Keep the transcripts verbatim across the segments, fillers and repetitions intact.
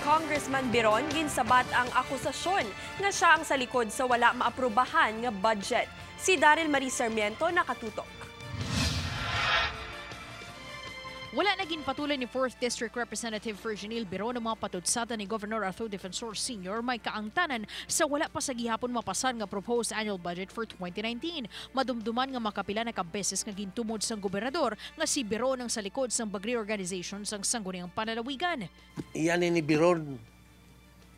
Congressman Biron ginsabat ang akusasyon nga siya ang sa likod sa wala maaprubahan nga budget. Si Daryl Marie Sarmiento nakatutok. Wala na ginpatuloy ni fourth District Representative Virginil Biron ang mga patutsatan ni Governor Arthur Defensor Senior may kaangtanan sa wala pa sa gihapon mapasar nga proposed annual budget for twenty nineteen. Madumduman nga makapila na ka beses nga gintumod sang gobernador nga si Biron ang sa likod sang pag-reorganization sang Sangguniang Panlalawigan. Iya ni ni Biron,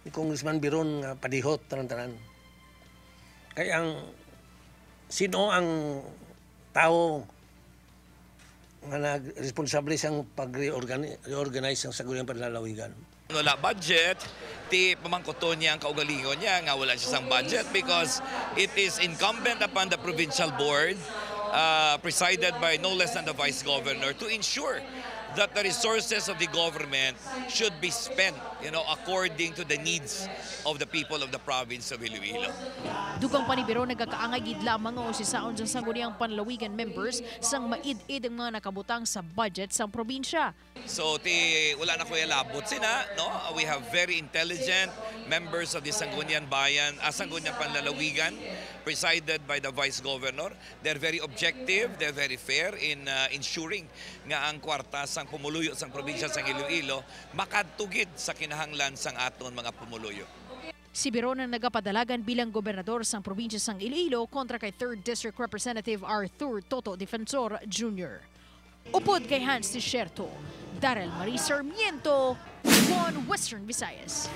ni Congressman Biron nga padihot tanan-tanan. Kay ang sino ang tawo nga nag-, responsable sang pag-reorganize sang Sangguniang Panlalawigan? Wala budget, ti pamangkuton niya ang kaugalingon niya nga wala siya sang budget because it is incumbent upon the provincial board uh, presided by no less than the vice governor to ensure that the resources of the government should be spent, you know, according to the needs of the people of the province of Iloilo. Dugang pa ni Biron, nagakaangay gid lamang nga usisaon sang Sangguniang Panlalawigan members sang maid-id ang mga nakabutang sa budget sang probinsya. So ti wala na ko ilabot sina, no? We have very intelligent members of the Sangguniang Bayan, ah, Sangguniang Panlalawigan, presided by the Vice Governor. They're very objective, they're very fair in uh, ensuring nga ang kwarta sang pumuluyo sang probinsya sang Iloilo makadto gid sa kinahanglan sang aton mga pumuluyo. Si Biron ang nagapadalagan bilang gobernador sang probinsya sang Iloilo kontra kay third District Representative Arthur Toto Defensor Junior. Upod kay Hans Desierto, Daryl Marie Sarmiento, One Western Visayas.